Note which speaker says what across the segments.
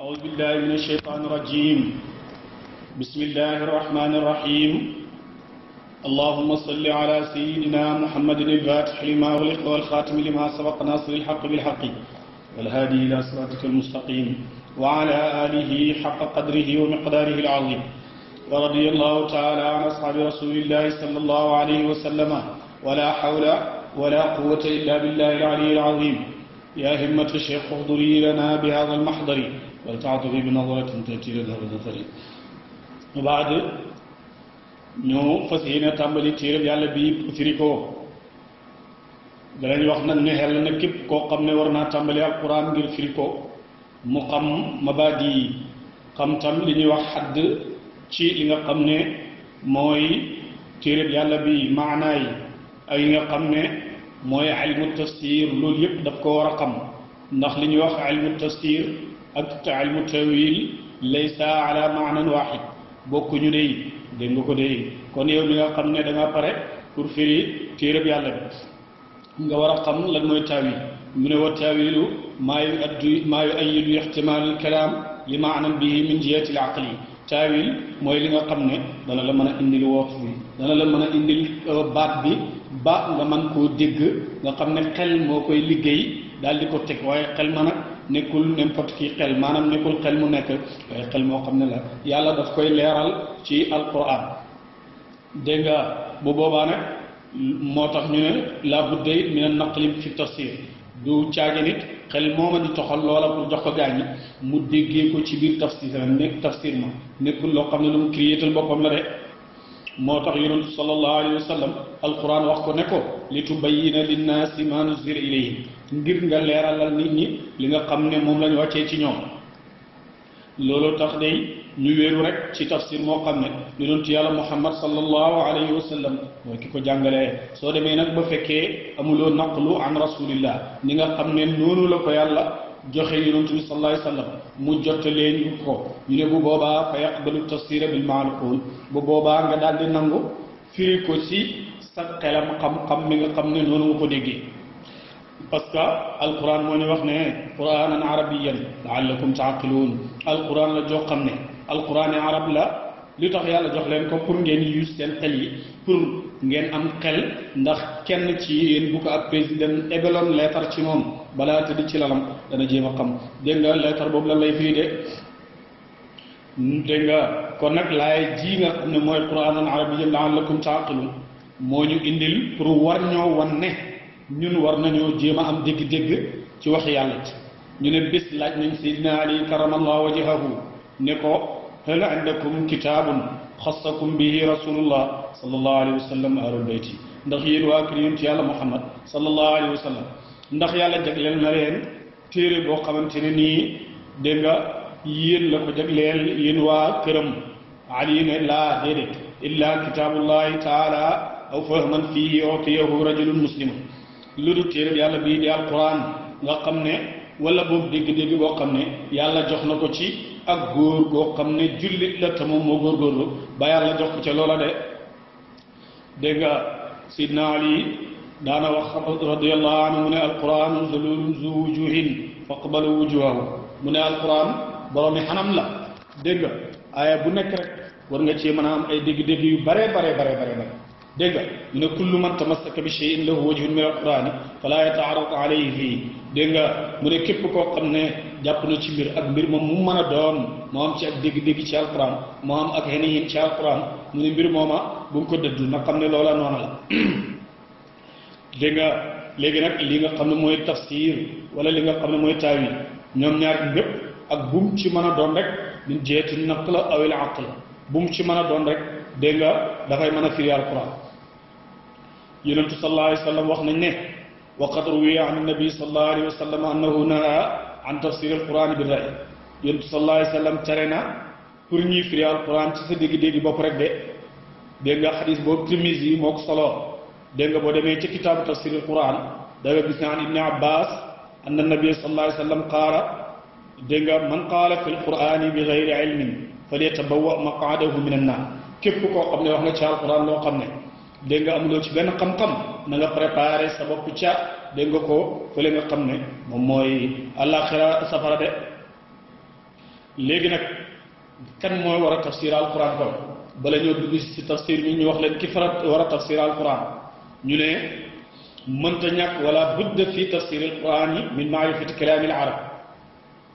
Speaker 1: أعوذ بالله من الشيطان الرجيم. بسم الله الرحمن الرحيم. اللهم صل على سيدنا محمد الفاتح لما أغلق والخاتم لما سبق ناصر الحق بالحق والهادي إلى صراطك المستقيم وعلى آله حق قدره ومقداره العظيم. ورضي الله تعالى عن أصحاب رسول الله صلى الله عليه وسلم ولا حول ولا قوة إلا بالله العلي العظيم. يا همة الشيخ احضري لنا بهذا المحضر ولتعطفي بنظرة تأتي لنا بنظري. وبعد ñu fas yéene tàmbali téereb yàlla bi firi ko danañ wax nag ne xel na képp koo xam ne war naa tàmbali alquran ngir firi ko mu xam mabaadi yi xam tam li ñuy wax xadd ci li nga xam ne mooy téereb yàlla bi maanaay ay nga xam ne mooy ilmu tafsir loolu yëpp daf ko war a xam ndax li ñuy wax ilmu tafsir ak ilmu tawil laysa ala maanan waxid bokkuñu dey dégg nga ko dey kon yow mi nga xam ne da nga pare pour firi téereb yàlla bi nga war a xam lan mooy taawil mu ne wa taawilu maa yu ayidu ixtimaal alkalaam li maanan bihi min jihati al aqli taawil mooy li nga xam ne dana la mën a indil woof bi dana la mën a indil baat bi ba nga mën koo dégg nga xam ne xel moo koy liggéey daal di ko teg waaye xel ma nag nekkul n'importe qui xel maanaam nekkul xel mu nekk waaye xel moo xam ne la yàlla daf koy leeral ci alquran dégg nga bu boobaa nag moo tax ñu ne la budda min an naqli fi tafsir du caage nit xel mooma di toxal loola pour jox ko gaañi mu déggee ko ci biir tafsir nekk tafsir ma nekkul loo xam ne lu mu créétal boppam la de moo tax yonentu sallallahu alayhi wa sallam alquran wax ko ne ko li tubayyina linnaasi ma nuzila ilayhim ngir nga leeralal nit ñi li nga xam ne moom lañ wàccee ci ñoom loolu tax day ñu wéeru rek ci tafsir moo xam ne yonentu yàlla muhammad sallallahu alayhi wa sallam mooy ki ko jàngalee soo demee nag ba fekkee amuloo naqlu an rasulillah ni nga xam ne noonu la ko yàlla joxe yonentu bi sallallahu alayhi wa sallam mu jottalee ñu ko ñu ne bu boobaa fa yaqbalu tafsira bil ma'qul bu boobaa nga daal di nangu firi ko ci sa xelam xam-xam mi nga xam ne noonu nga ko déggee parce que alquran moo ñu wax ne quranan arabiyan laallakum taaqiluun alquran la joo xam ne alquran arab la li tax yàlla jox leen ko pour ngeen use seen xel yi pour ngeen am xel ndax kenn ci yéen bu ko ab président ebeloon leetar ci moom balaa tëdd ci lalam dana jéem a xam dégg nga leetar boobu lan lay firi de dégg nga kon nag laay ji nga xam ne mooy quranan arabiyan laallakum taaqiluun moo ñu indil pour war ñoo wan ne ñun war nañoo jéem a am dégg-dégg ci wax yàlla ci ñu ne bés laaj nañ Seydina Ali karamallahu wajhahu ne ko hal indakum kitaabun xassakum bihi rasulullah sallallahu alayhi wa sallam ahlul bayti ndax yéen waa kër yonent yàlla Muhammad sallallahu alayhi wa sallam ndax yàlla jagleel na leen téere boo xamante ne nii dégg nga yéen la ko jagleel yéen waa këram Ali ne laa déedéet illa kitaabullahi taala aw fahman fihi utiyahu rajulun muslimun lu dul téere yàlla bii di alquran nga xam ne wala boobu dégg-dégg boo xam ne yàlla jox na ko ci ak góor goo xam ne jullit la te moom moo góorgóorlu ba yàlla jox ko ca loola de dégg nga sidna Ali daana wax radiyallahu anhu mu ne alquran zululun zu wujuhin faqbalu wujuhahu mu ne alquran boroomi xanam la dégg nga aaya bu nekk rek war nga cee mën a am ay dégg-dégg yu bare dégg nga mu ne kullu man tamassaka bi shay'in lahu wajhun min alqurani fala yata'arrad alayhi fii dégg nga mu ne képp koo xam ne jàpp na ci mbir ak mbir moom mu mën a doon moo am ci ak dégg-dégg ci alquran moo am ak xeniyin ci alquran mu ne mbir mooma bu mu ko dëddu na xam ne loola noona la dégg nga léegi nag li nga xam ne mooy tafsir wala li nga xam ne mooy taawil ñoom ñaar ñëpp ak bu mu ci mën a doon rek min jihati naql aw al aql bu mu ci mën a doon rek dégg nga dafay mën a firi alquran yonentu sallallahu alayhi wa sallam wax nañ ne wa qad ruwiya an nabi sallallahu alayhi wa sallam annahu naha an tafsir alquran bi ray yonentu sallallahu alayhi wa sallam tere na pour ñuy firi alquran ci sa dégg-dégg bopp rek de dégg nga xadis boobu Tirmisi moo ko solo dégg nga boo demee ci kitaabu tafsir alquran da nga gis ne an ibni abbas anna nabi sallallahu alayhi wa sallam qaala dégg nga man qaala fi alqurani bi gayri ilmin falyatabawwa maqaadahu min annaar képp koo xam ne wax nga ci alquran loo xam ne dégg nga amuloo ci benn xam-xam na nga préparé sa bopp ca dégg nga ko fële nga xam ne moom mooy àllaaxira safara de léegi nag kan mooy war a tafsir alquran kon bala ñoo dugg ci tafsir bi ñu wax leen ki farat war a tafsir alquran ñu ne mënta ñàkk wala budda fi tafsir alquran yi min maarifati kalaami al arab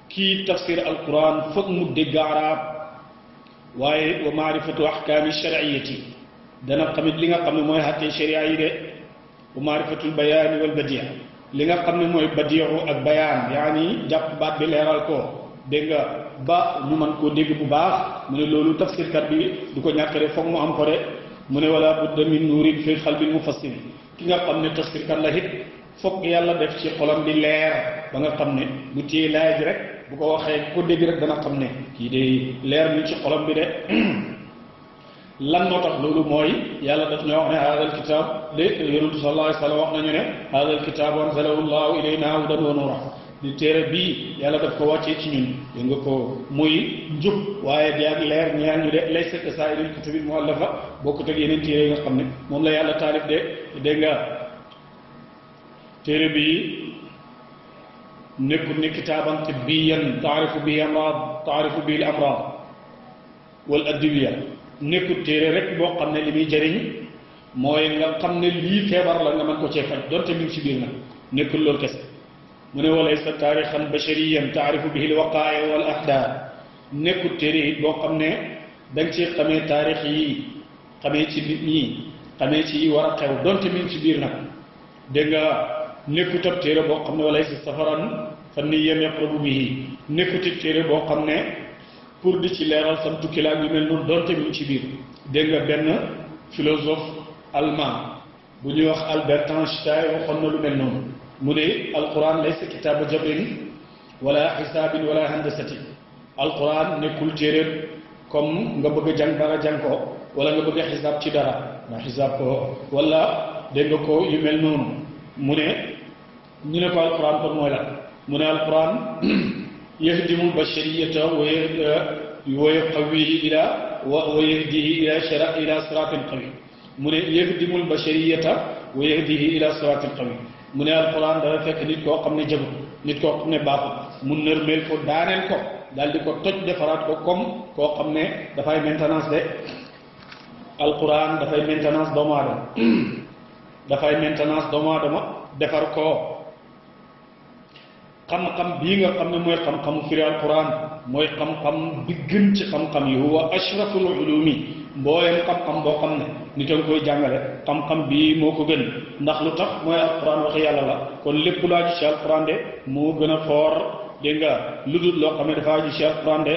Speaker 1: kii tafsir alquran foog mu dégg arab waaye wa maarifatu ahkaami shar'iyati dana xamit li nga xam ne mooy xattee sharia yi de wa maarifatul bayaani wal badia li nga xam ne mooy badiu ak bayaan yaani jàpp baat bi leeral ko dégg nga ba ñu mën koo dégg bu baax mu ne loolu tafsirkat bi du ko ñàkk de foog mu am ko de mu ne wala budda min nuurin fi xalbil mufassir ki nga xam ne tafsirkat la it foog yàlla def ci xolam di leer ba nga xam ne bu téye laay ji rek bu ko waxee ko dégg rek dana xam ne kii de leer ni ci xolam bi de lan moo tax loolu mooy yàlla daf ñoo wax ne haadal kitaab de yonent sallallahu alayhi wa sallam wax nañu ne haadal kitaab anzalahu llahu ilayna hudan wa nuura di téere bii yàlla daf ko wàccee ci ñun dégg nga ko muy njub waaye di ak leer ñeel ñu de laysa ka saa'iril kutubil mu'allafa bokkut ak yeneen téere yi nga xam ne moom la yàlla taalif de dégg nga téere bii nekkul ne kitaaban tibbiyan taarifu bihi al amraad wal adwiya nekkul téere rek boo xam ne li muy jëriñ mooy nga xam ne lii feebar la nga mën ko cee faj donte mi ngi ci biir nag nekkul loolu kese mu ne walaysa taarixan bashariyan taarifu bihi al waqaa'i wal ahdaar nekkul téere it boo xam ne da nga ci xamee taarix yi xamee ci nit ñi xamee ci war a xew donte mi ngi ci biir nag dégg nga nekkut ab téere boo xam ne walaysa safaran fanniyan yaqrabu bihi nekkut ab téere boo xam ne pour di ci leeral sam tukki la ak yu mel noonu donte mi ngi ci biir dégg nga benn philosophe allemand bu ñuy wax Albert Einstein waxoon na lu mel noonu mu ne alquran laysa kitaabu jabrin wala xisaabin wala handasati alquran nekkul téere comme nga bëgg a jàng dara jàng ko wala nga bëgg a xisaab ci dara nga xisaab ko wala dégg nga ko yu mel noonu mu ne ñu ne ko alquran kon mooy la mu ne alquran yahdimu bashariyata wa yuqawwihi wa yahdihi ila siratin qawi mu ne yahdimu bashariyata wa yahdihi ila siratin qawi mu ne alquran dafa fekk nit koo xam ne jëbu nit koo xam ne baaxul mu nërmeel ko daaneel ko daal di ko toj defaraat ko comme koo xam ne dafay maintenance de alquran dafay maintenance doomu aadama dafay maintenance doomu aadama defar ko xam-xam bii nga xam ne mooy xam-xamu firi alquran mooy xam-xam bi gën ci xam-xam yi huwa ashraful ulumi mbooleem xam-xam boo xam ne nit a nga koy jàngale xam-xam bii moo ko gën ndax lu tax mooy alquran waxi yàlla la kon lépp lu aju ci alquran de moo gën a foor dégg nga lu dul loo xam ne dafa aju ci alquran de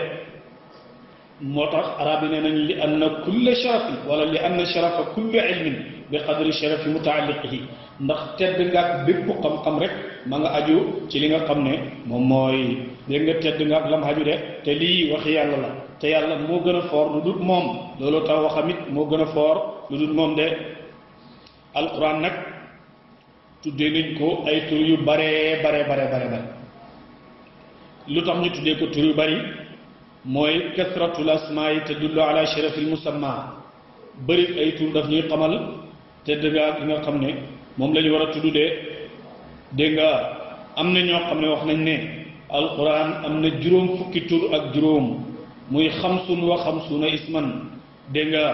Speaker 1: moo tax arab yi nee nañ li anna kulla sharafin wala li anna sharafa kulli ilmin bi qadri sharafi mutaalliqihi ndax tedd nga ak bépp xam-xam rek ma nga aju ci li nga xam ne moom mooy dégg nga tedd nga ak lam aju de te lii waxi yàlla la te yàlla moo gën a foor lu dul moom loolu tax waxamit moo gën a foor lu dul moom de alquran nag tuddee nañ ko ay tur yu bare lu tax ñu tuddee ko tur yu bari mooy kasratul asmaa tadullu ala sharafil musamma bëri ay tur daf ñuy xamal tedd nga ak li nga xam ne moom la ñu war a tudd de dégg nga am na ñoo xam ne wax nañ ne alquran am na juróom fukki tur ak juróom muy xamsun wa xamsuna isman dégg nga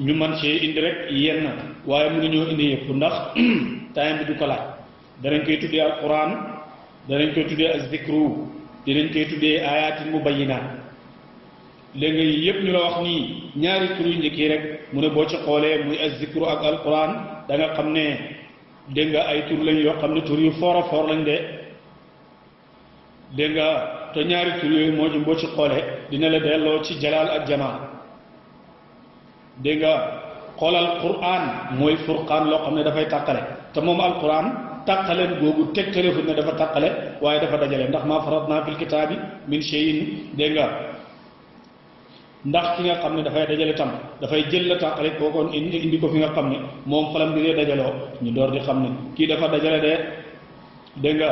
Speaker 1: ñu man cee indi rek yenn waaye mënuñoo indi yëpp ndax time bi du ko laaj danañ koy tuddee alquran danañ koy tuddee az-zikru dinañ koy tuddee ayatin mubayyinaat léegi yëpp ñu la wax nii ñaari tur yu njëkk yi rek mu ne boo ci xoolee muy az-zikru ak alquran da nga xam ne dégg nga ay tur lañ yoo xam ne tur yu foor a foor lañ de dégg nga te ñaari tur yooyu moo ci boo ci xoolee dina la delloo ci jalaal ak jamaal dégg nga xoolal quran mooy furqaan loo xam ne dafay tàqale te moom alquran tàqaleen googu tegtale fu ne dafa tàqale waaye dafa dajale ndax maa faratna fil kitaabi min shay'in dégg nga ndax ki nga xam ne dafay dajale tam dafay jël la tàqale boo ko indi ko fi nga xam ne moom falam bi dee dajaloo ñu door di xam ne kii dafa dajale de dégg nga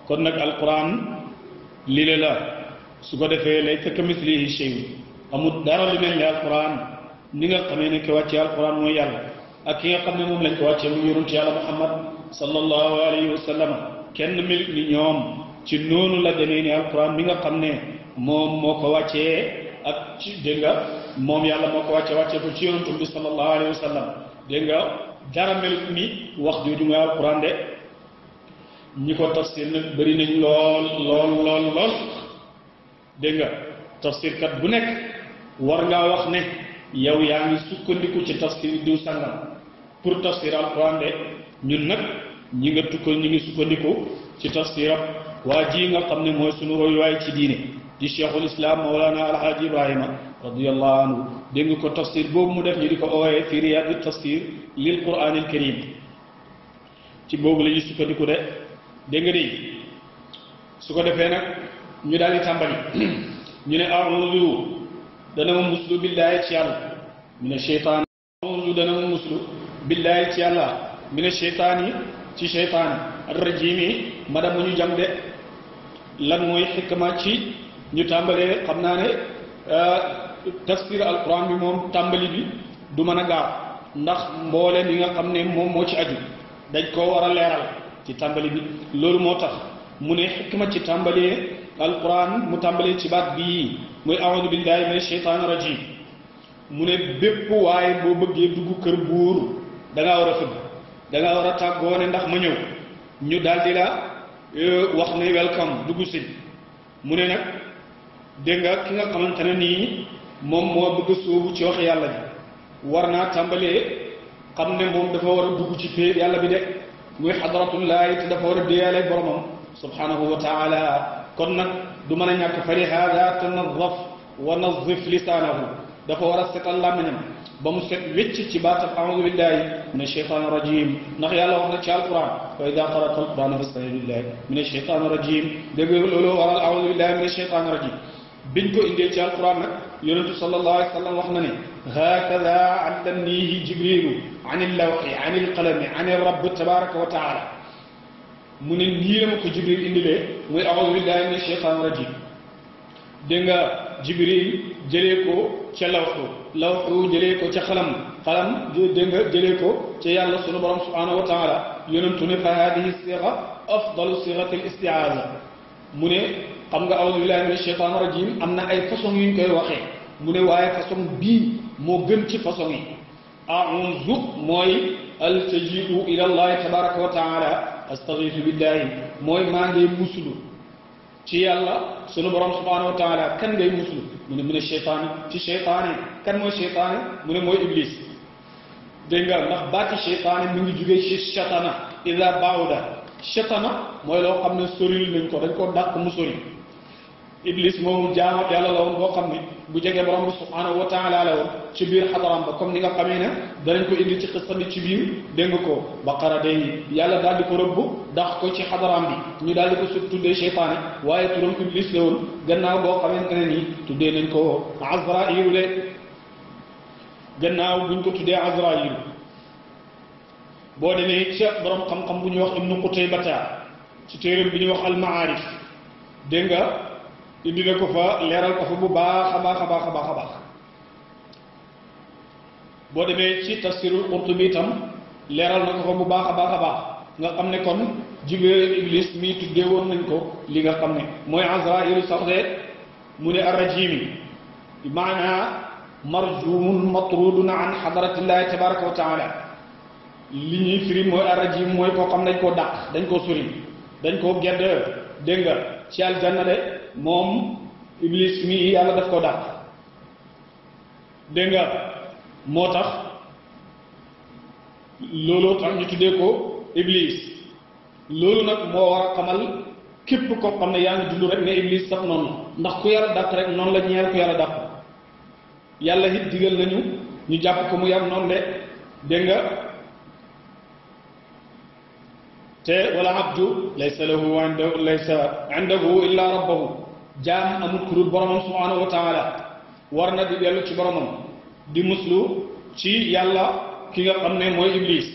Speaker 1: kon nag alquran lii la su ko defee laysa kamislihi shay'un amul dara lu mel ni alquran ni nga xamee ne ki wàccee alquran mooy yàlla ak ki nga xam ne moom lañ ko wàccee mu yonent yàlla Muhammad sallallahu alayhi wa sallam kenn mel ni ñoom ci noonu la demee ni alquran mi nga xam ne moom moo ko wàccee ak ci dégg nga moom yàlla moo ko wàccee ko ci yonent bi sallallahu alayhi wa sallam dégg nga dara mel ni wax jooju mooy alquran de ñi ko tafsir nag bëri nañ lool dégg nga tafsir kat bu nekk war ngaa wax ne yow yaa ngi sukkandiku ci tafsir diw sangam pour tafsir alquran de ñun nag ñi ngi sukkandiku ci tafsiram waa ji nga xam ne mooy sunu royuwaay ci diine di cheikhul islam mawlana alhaaji ibrahima radiallahu anhu dégg nga ko tafsir boobu mu def ñu di ko ooyee fi riyaad tafsir lil quranil karim ci boobu la ñuy sukkandiku de dégg nga de su ko defee nag ñu daal di tàmbali ñu ne a'uudu dana ma muslu billaahi ci yàlla mina sheytaan a'uudu dana ma muslu billaahi ci yàlla mina sheytaan yi ci sheytaan ar-rajiim yi ma dama ñu jam de lan mooy xikma ci ñu tàmbalee xam naa ne tafsir alquran bi moom tàmbali bi du mën a gaaw ndax mbooleem yi nga xam ne moom moo ci aju dañ koo war a leeral ci tàmbali bi loolu moo tax mu ne xikma ci tàmbalee alquran mu tàmbalee ci baat bii muy a'uudu billahi mina sheytaani rajim mu ne bépp waaye boo bëggee dugg kër buur da ngaa war a fëgg da ngaa war a tàggoo ne ndax ma ñëw ñu daal di la wax ne welcome dugg si mu ne nag dégg nga ki nga xamante ne nii moom moo bëgg a sóobu ci wax yàlla bi war naa tàmbalee xam ne moom dafa war a dugg ci pée yàlla bi de muy xadratullahi te dafa war a déyaale boromam subhanahu wa taala kon nag du mën a ñàkk fa li haada tanazaf wa nazif lisaanahu dafa war a setal làmmiñam ba mu set wécc ci baatab a'uudu billahi min asheytaan rajim ndax yàlla wax na ci alquran wa ida qara'ta alquran fasta'id billahi min asheytaan rajim dégg loolu waral a'uudu billahi min asheytaan rajim biñ ko indee ci alquran nag yonentu sallallahu alayhi wa sallam wax na ne hakada allamnihi jibrilu an illawxi an ilqalami an rabb tabaraka wa taala mu ne nii la ma ko jibril indilee muy a'uudu billahi min asheytaan rajim dégg nga jibril jëlee ko ca lawxu jëlee ko ca xalam dégg nga jëlee ko ca yàlla sunu borom subhanahu wa taala yonentu ne fa hadihi siga afdalu sigati l istiaza mu ne xam nga a'uudu billahi min asheytaan rajim am na ay façon yu ñu koy waxee mu ne waaye façon bii moo gën ci façon yi a'uuzu mooy altajiu ila allahi tabaraka wa taala astagiisu billahi mooy maa ngi musulu ci yàlla sunu borom subhanahu wa taala kan ngay muslu mu ne min asheytaani ci cheytaane kan mooy cheytaane mu ne mooy iblis dégg nga ndax baati cheytaane mi ngi jugee ci chatana ida baawda chatana mooy loo xam ne soril nañ ko dañ ko dàq mu sori iblis moomu jaam ak yàlla la woon boo xam ne bu jegee borom bi subhanahu wa taala la woon ci biir xadaram ba comme ni nga xamee ne danañ ko indi ci xista bi ci biir dégg nga ko baqara day yàlla daal di ko rëbb dax ko ci xadaram bi ñu daal di ko tuddee cheytaane waaye turam iblis la woon gannaaw boo xamante ne nii tuddee nañ ko azrailu de gannaaw buñ ko tuddee azrailu boo demee ca borom xam-xam bu ñuy wax ibnu qutaybata ci téeram bi ñuy wax almaarif dégg nga indi na ko fa leeral ko fa bu baax a baax a baax a baax a baax boo demee ci tafsirul qurtubi itam leeral na ko fa bu baax a baax a baax nga xam ne kon jibril iblis mii tuddee woon nañ ko li nga xam ne mooy azrailu sax de mu ne arrajimi maanaa marjumun matrudun an xadratillahi tabaraka wa taala li ñuy firi mooy arrajim mooy koo xam dañ koo dàq dañ koo sori dañ koo gedd dégg nga ci aljanna de moom iblis mii yàlla daf ko dàq dégg nga moo tax looloo tax ñu tuddee ko iblis loolu nag moo war a xamal képp koo xam ne yaa ngi dund rek ne iblis sax noonu ndax ku yàlla dàq rek noonu la ñeel ku yàlla dàq yàlla it digal nañu ñu jàpp ko mu yam noonu de dégg nga te wala abdu laysa lahu indahu illa rabbahu jaam amul ku dul boromam subhanahu wa taala war na di dellu ci boromam di muslu ci yàlla ki nga xam ne mooy iblis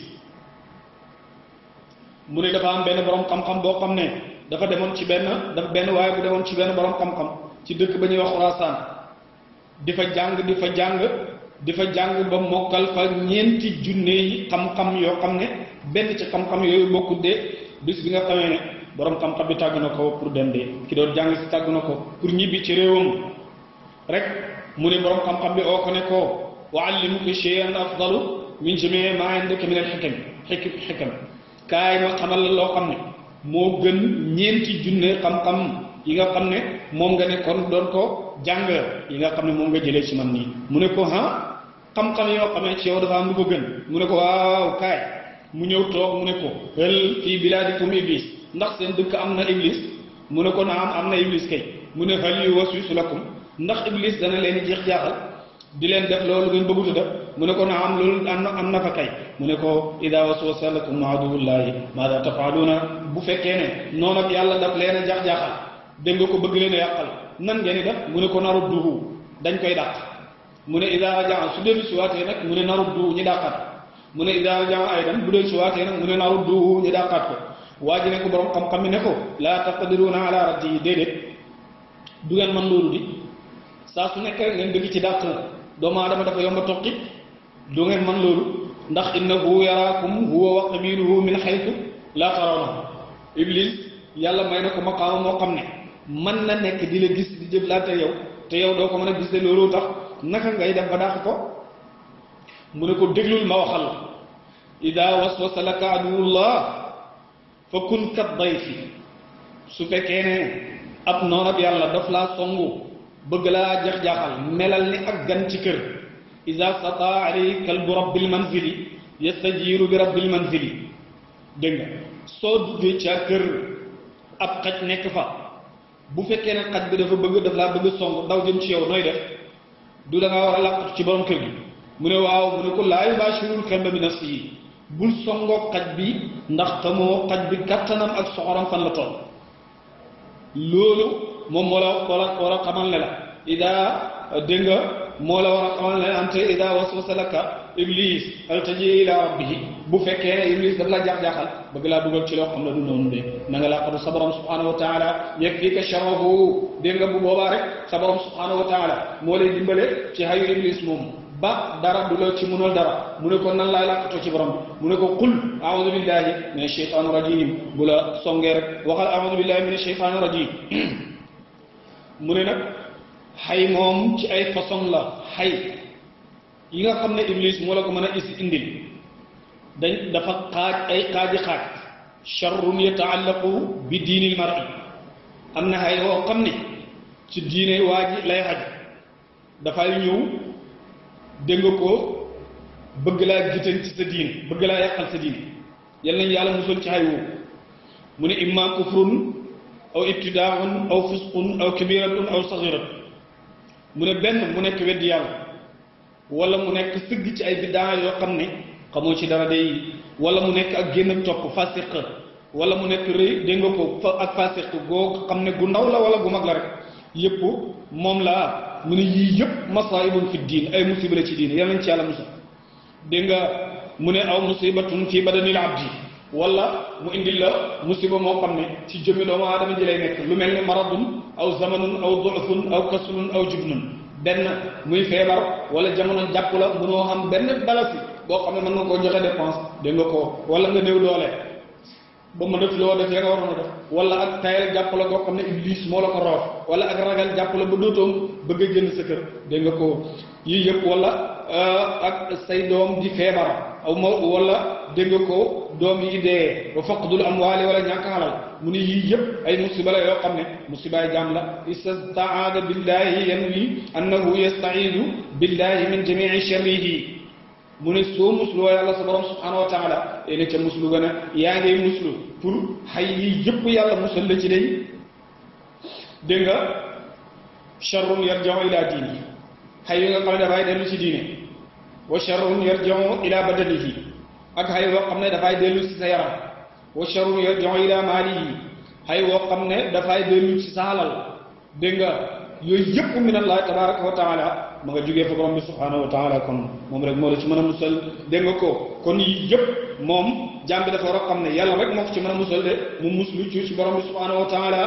Speaker 1: mu ne dafa am benn borom xam-xam boo xam ne dafa demoon ci benn waaye bu demoon ci benn borom xam-xam ci dëkk ba ñuy wax Xurasaan di fa jàng dafa jàng ba mokkal fa ñeenti junne yi xam-xam yoo xam ne benn ci xam-xam yooyu bokkut de bis bi nga xamee ne borom xam-xam bi tàgg na ko pour dem de ki doon jàng si tàgg na ko pour ñibbi ci réewam rek mu ne borom xam-xam bi oo ko ne ko wa allimuka shay'an afdalu min jamii ma indaka min al-hikam kaay ma xamal la loo xam ne moo gën ñeenti junne xam-xam yi nga xam ne moom nga nekkoon doon ko jàng yi nga xam ne moom nga jëlee ci man nii mu ne ko xam-xam yoo xam ne ci yow dafa am lu ko gën mu ne ko waaw kaay mu ñëw toog mu ne ko hal fii bilaadikum iblis ndax seen dëkk am na iblis mu ne ko naam am na iblis kay mu ne hal yuwaswisu lakum ndax iblis dana leen jeex jaaxal di leen def loolu ngeen bëggut a def mu ne ko naam loolu am na fa kay mu ne ko ida waswasa lakum aduwullahi maada tafaaluuna bu fekkee ne noonu ak yàlla daf leen a jax jaaxal dégg nga ko bëgg leen a yàqal nan ngeen di def mu ne ko narudduhu dañ koy dàq mu ne ida rajaa su dellu si waatee nag mu ne narudduhu ñu dàqaat mu ne ida rajaa aydan bu dellu si waatee nag mu ne narudduhu ñu dàqaat ko waa ji ne ko borom xam-xam mi ne ko laa taqdiruuna ala raddi déedéet du ngeen man loolu di saa su nekk rek ngeen bëgg ci dàq doomu aadama dafa yomba toqi du ngeen man loolu ndax innahu yaraakum huwa wa qabiluhu min xaytu laa tarawna iblis yàlla may na ko maqaama moo xam ne mën na nekk di la gis di jëflante yow te yow doo ko mën a gis de loolu tax naka ngay def ba dàq ko mu ne ko déglul ma waxal la ida waswasa laka aduwullah fa kun kat dayfi su fekkee ne ab noon ab yàlla daf laa songu bëgg laa jax-jaaxal melal ni ak gan ci kër ida sata alayhi kalbu rabbil manzili yastajiru bi rabbil manzili dégg nga soo duggee ca kër ab xaj nekk fa bu fekkee ne xaj bi dafa bëgg daf laa bëgg song daw jëm ci yow nooy def du da ngaa war a làqatu ci borom kër gi mu ne waaw mu ne ko laa yubaashirul kalba bi nafsihi bul songoo xaj bi ndax xamoo xaj bi kattanam ak soxoram fan la toll loolu moom moo la war a xamal ne la ida dégg nga moo la war a xamal ne ante ida waswasa laka iblis altaji ila rabbihi bu fekkee ne iblis daf la jaax-jaaxal bëgg laa dugal ci loo xam ne du noonu de na nga laqatu sa borom subhanahu wa taala yakfika sharrahu dégg nga bu boobaa rek sa borom subhanahu wa taala moo lay dimbale ci hayu iblis moom ba dara du la ci mënul dara mu ne ko nan laay làqatoo ci borom bi mu ne ko qul a'udhu billahi min ash-shaytani rajim bu la songee rek waxal a'udhu billahi min ash-shaytani rajim mu ne nag xay moom ci ay façon la xay yi nga xam ne iblis moo la ko mën a indil dafa xaaj ay xaaji xaaj charrun yataallaqu bi diinil mar'i am na xay woo xam ne ci diine waa ji lay xaj dafay ñëw dégg nga ko bëgg laa jiital ci sa diine bëgg laa yàqal sa diine yal nañu yàlla musal ci xay woowu mu ne imma kufrun aw ibtidaa'un aw fusqun aw kabiratun aw sagiratun mu ne benn mu nekk weddi yàlla wala mu nekk sëgg ci ay biddaa yoo xam ne xamoo ci dara day wala mu nekk ak génn ak topp fasiq wala mu nekk rëy dégg nga ko ak fasiq goo xam ne gu ndaw la wala gu mag la rek yëpp moom la mu ne yii yëpp masaa'ibun fi diin ay musiba la ci diine yal nañ ci yàlla musal dégg nga mu ne aw musibatun fi badanil abdi wala mu indil la musiba moo xam ne ci jëmmi doomu aadama ji lay nekk lu mel ni maradun aw zamanun aw du'fun aw kaslun aw jubnun benn muy feebar wala jamono jàpp la mënoo xam benn dalasi boo xam ne mën nga koo joxe dépense dégg nga ko wala nga néew doole ba mu def loo def ya nga waroon a def wala ak tayal jàpp la koo xam ne iblis moo la ko roof wala ak ragal jàpp la ba dootoom bëgg a génn sa kër dégg nga ko yii yëpp wala ak say doom di feebar aw ma wala dégg nga ko doom yi dee ba faqdul amwaali wala ñàkk xalal mu ne yii yëpp ay musiba la yoo xam ne musibaay jaam la istaada billahi yanwi annahu yastaidu billahi min jamii sharrihi mu ne soo musloo yàlla sa borom subhanahu wa taala ene ca muslu gën a yaa ngay muslu pour xay yi yëpp yàlla musal la ci day dégg nga charrun yarji'u ila diini xay yi nga xam ne dafay dellu ci diine wa charrun yarji'u ila badanihi ak xay woo xam ne dafay dellu ci sa yaram wa charrun yarji'u ila maalihi xay woo xam ne dafay dellu ci sa alal dégg nga yooyu yëpp min allah tabaraka wa taala ma nga jógee fa borom bi subhanahu wa taala kon moom rek moo la ci mën a musal dégg nga ko kon yii yëpp moom jaam bi dafa war a xam ne yàlla rek moo ko ci mën a musal de mu muslu ci borom bi subhanahu wa taala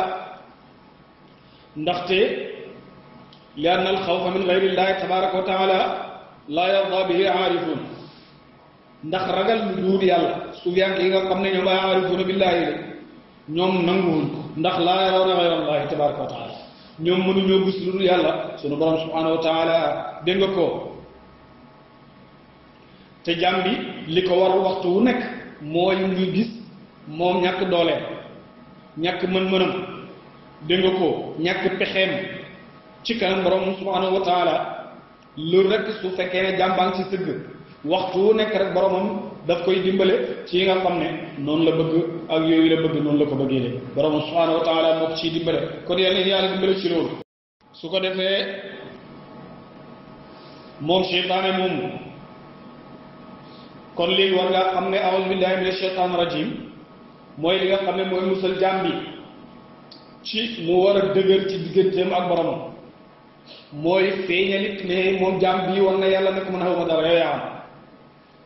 Speaker 1: ndaxte li anna al xawfa min gayri llahi tabaraka wa taala laa yarda bihi aarifun ndax ragal lu duut yàlla sufiyanke yi nga xam ne ñoom ay aarifuna billaahi la ñoom nanguwuñ ko ndax laa yarawna gayra allahi tabaraka wa taala ñoom mënuñoo gis lu dul yàlla sunu borom subhanahu wa taala dégg nga ko te jàmm bi li ko war waxtu wu nekk mooy muy gis moom ñàkk dooleem ñàkk mën-mënam dégg nga ko ñàkk pexeem ci kanam borom subhanahu wa taala loolu rek su fekkee ne jàmbaan ci sëgg waxtu wu nekk rek boromam daf koy dimbale ci yi nga xam ne noonu la bëgg ak yooyu la bëgg noonu la ko bëggee de borom subhanahu wa taala moo ko ciy dimbale kon yàlla dimbale ci loolu su ko defee moom seytaane moom kon léegi war nga xam ne a'uuzu billahi mina shaytaani rajim mooy li nga xam ne mooy musal jaam bi ci mu war a dëgër ci digganteem ak boromam mooy feeñalit ne moom jaam bi war na yàlla ne ko man xaw ma dara yow yaa am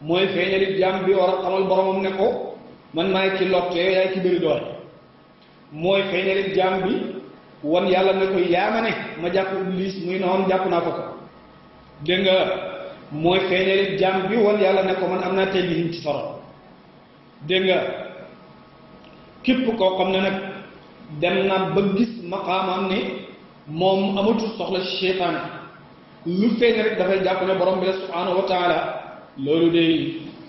Speaker 1: mooy feeñalit jaam bi war a xamal boromam ne ko man maay ki lott yow yaay ki bëri doole mooy feeñalit jaam bi wan yàlla ne ko yaa ma ne ma jàpp iblis muy noonu jàpp naa ko dégg nga mooy feeñalit jaam bi wan yàlla ne ko man am naa tey lii ci soro dégg nga képp koo xam ne nag dem na ba gis maqaamam ne moom amatul soxla ci seytaane lu feeñ rek dafay jàpp ne borom bi la subhanahu wa taala loolu de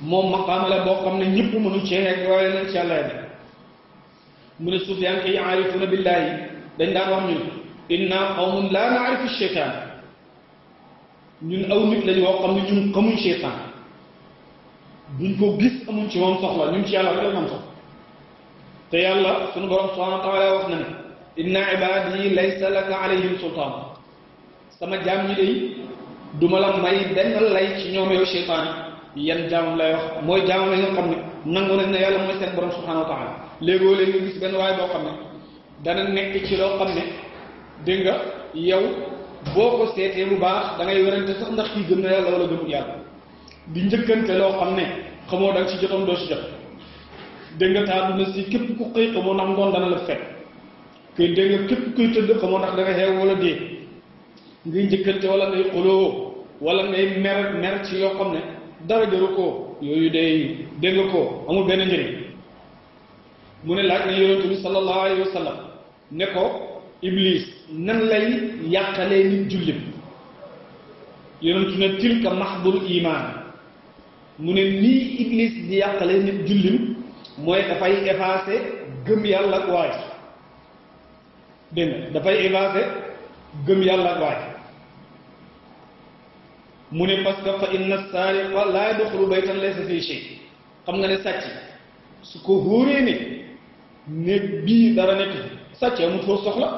Speaker 1: moom maqaama la boo xam ne ñëpp mënu cee rek waaye nañ ci yàlla de mu ne sufiyanke yi aarifuna billahi dañ daan wax ñun inna qawmun laa naarifu seytaan ñun aw nit lañu woo xam ne ñun xamuñ seytaan duñ ko gis amuñ ci moom soxla ñun ci yàlla rek la am soxla te yàlla sunu borom subhanahu wa taala wax na ne inna ibadi laysa laka alayhim sultaan sama jaam ñi day duma la may benn lay ci ñoom yow seytaan yan jaamam lay wax mooy jaamam la nga xam ne nangu nañ ne yàlla mooy seen borom subhanahu wa taala léegoo léegi nga gis benn waaye boo xam ne dana nekk ci loo xam ne dégg nga yow boo ko seetee bu baax da ngay werante sax ndax kii gëm na yàlla wala gëmul yàlla di njëkkante loo xam ne xamoo da nga ci jotoon doo ci jot dégg nga taatu na si képp ku xëy xamoo ndax ngoon dana la fekk kay dégg nga képp kuy tëdd xamoo ndax da nga xeew wala dee ngay njëkkante wala ngay xuloo wala ngay mer ci yoo xam ne dara jaru ko yooyu day dégg nga ko amul benn njëriñ mu ne laaj na yonent bi sallallahu alayhi wa sallam ne ko iblis nan lay yàqalee nit jullit yonentu ne tilka maxdul iman mu ne nii iblis di yàqalee nit jullit mooy dafay effacé gëm yàlla ak waay dégg nga dafay effacé gëm yàlla ak waay mu ne parce que fa inna saariqa laa yadxulu baytan laysa fii shay xam nga ne sàcc su ko hóoree ne néeg bii dara nekk sàcc amul foo soxla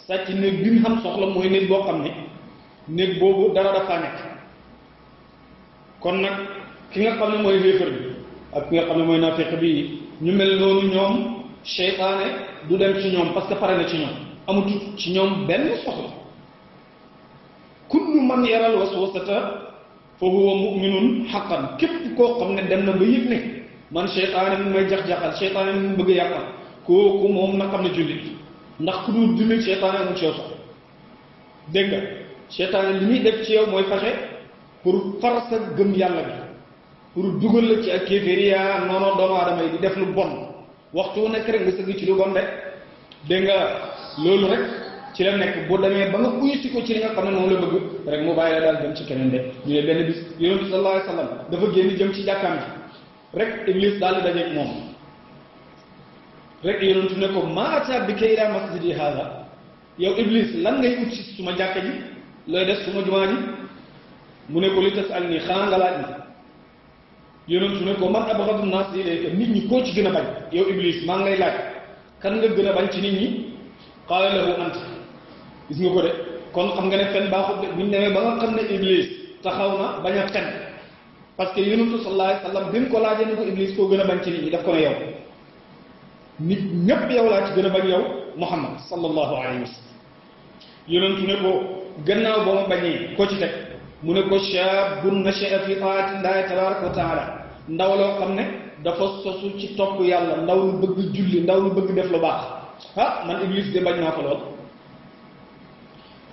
Speaker 1: sàcc néeg bi mu xam soxla mooy néeg boo xam ne néeg boobu dara dafa nekk kon nag ki nga xam ne mooy xéefar bi ak ki nga xam ne mooy naafeq bi ñu mel noonu ñoom seytaane du dem ci ñoom parce que pare na ci ñoom amutut ci ñoom benn soxla kullu man yaral waswasata fa huwa mu'minun haqqan képp koo xam ne dem na ba yëg ne man seytaane mu may jax-jaxal seytaane mu bëgg a yàqal kooku moom na xam ne jullit ndax ku dul jullit seytaane amul ci yow soxla dégg nga seytaane li muy def ci yow mooy fexe pour far sa gëm yàlla bi pour dugal la ci ak kéeféria noonu doomu aadama yi di def lu bon waxtu wu nekk rek nga sëgg ci lu bon rek dégg nga loolu rek ci la nekk boo demee ba nga uyusi ko ci li nga xam ne moom la bëgg rek mu bàyyi la daal dem ci keneen de ñu ne benn bis yonent bi sallallahu alayhi wa sallam dafa génn jëm ci jàkkaam ji rek iblis daal di dajeeg moom rek yonent ne ko maa ataa bika ilaa masjidi haada yow iblis lan ngay ut si suma jàkka ji looy def suma jumaa ji mu ne ko li tas al nii xanaa nga laaj ma yonentu ne ko man abghadu naas ilayka nit ñi koo ci gën a bañ yow iblis maa ngi lay laaj kan nga gën a bañ ci nit ñi qaala lahu anta gis nga ko de kon xam nga ne fen baaxut de buñ demee ba nga xam ne iblis taxaw na bañ a fen parce que yonentu sallallahu alayhi wa sallam bi mu ko laajee ne ko iblis koo gën a bañ ci nit ñi daf ko ne yow nit ñépp yow laa ci gën a bañ yow muhammad sallallahu alayhi wa sallam yonentu ne ko gannaaw ba ma bañee koo ci teg mu ne ko shaabun nasha'a fi taa'atillahi tabaraka wa taala ndaw loo xam ne dafa sosu ci topp yàlla ndaw lu bëgg julli ndaw lu bëgg def lu baax ah man iblis de bañ naa ko lool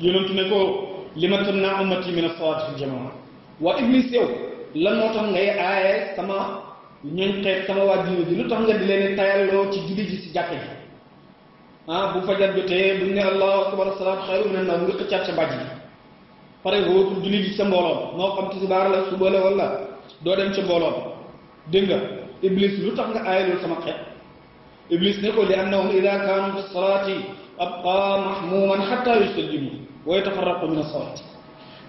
Speaker 1: yonentu ne ko lima tamna'u ummati min as-salaati fil jamaa waa iblis yow lan moo tax ngay aaye sama ñooñ xeet sama waa diine ji lu tax nga di leen tayalloo ci julli ji si jàkka ji bu fajar jotee buñ ne allahu akbar salaatu xayru mina nawm nga xëccaat sa mbàjj bi pare woo pour julli ji sa mbooloo moo xam tisbaar la suba la wala doo dem ca mbooloo dégg nga iblis lu tax nga aaye loolu sama xeet iblis ne ko li annahum ida kaanu fi salaati abqa mahmuman xatta yusallimu wa yatafarraqu min as-salaati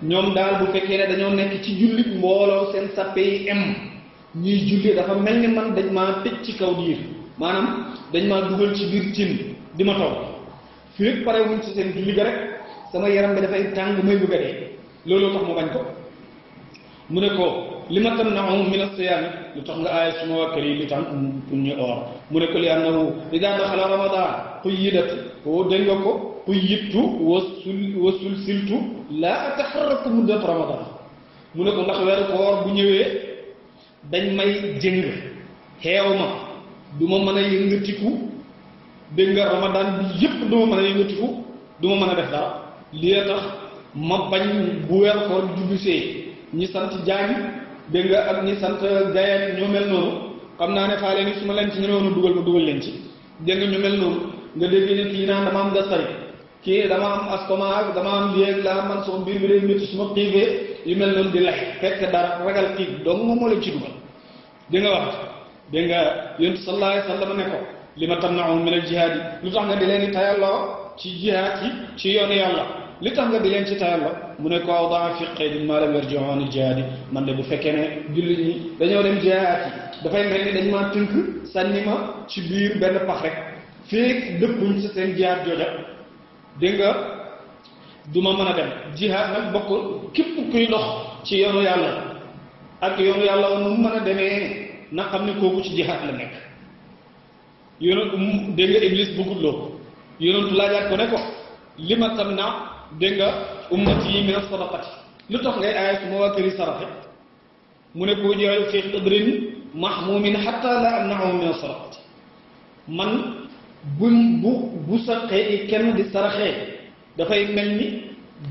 Speaker 1: ñoom daal bu fekkee ne dañoo nekk ci jullit mbooloo seen sappe yi ñuy julli dafa mel ni man dañ maa tëj ci kaw diir maanaam dañ maa dugal ci biir cin di ma toog fii pare wuñ ci seen julli ga rek sama yaram bi dafay tàng may bëgg a dee loolu tax mu bañ ko mu ne ko li ma tamna'uhum min as-siyaam lu tax nga aaya suma waa kër yi li tax pour ñu oor mu ne ko li annahu idaa daxala ramadan quyyidat ko dégg nga ko quyyidtu wa sulsiltu laa ataharraku muddat ramadan mu ne ko ndax weeru koor bu ñëwee dañ may jëng xeew ma du ma mën a yëngatiku dégg nga ramadan bi yëpp du ma mën a yëngatiku du ma mën a def dara lii tax ma bañ bu weeru koor bi jubbisee ñi sant jaañ dégg nga ak ñi sant gayeen ñoo mel noonu xam naa ne faa leen su ma leen ci ñemewoon a dugal ma dugal leen ci dégg nga ñu mel noonu nga dégg ne kii naan dama am gastrique kii dama am estomac dama am léegi laa man sama mbir bi day métti su ma xiifee yu mel noonu di lay fekk dara ragal xiif donc moom moo leen ci dugal di nga wax dégg nga yonent sallallahu alayhi wa sallam ne ko li ma tamna'uhum min al-jihaad yi lu tax nga di leen di tayalloo ci jihaad yi ci yoonu yàlla li tax nga di leen ci tayalloo mu ne ko awdaa fi qaydin maa lam yarji'u an al-jihaad yi man de bu fekkee ne jullit ñi dañoo dem jihaad yi dafay mel ni dañ maa tënk sànni ma ci biir benn pax rek fii dëppuñ sa seen jihaad jooja dégg nga du ma mën a dem jihaad nag bokk képp kuy dox ci yoonu yàlla ak yoonu yàlla woon nu mu mën a demee na xam ne kooku ci jihaad la nekk yonent dégg nga iblis bëggut loo yonentu laajaat ko ne ko li ma tam na dégg nga ummati yi min as-sadaqati lu tax ngay aaya su ma waa këri saraxe mu ne ko jooy fi qadrin mahmumin hatta la amna'u min as-sadaqati man bu sa xëy kenn di saraxee dafay mel ni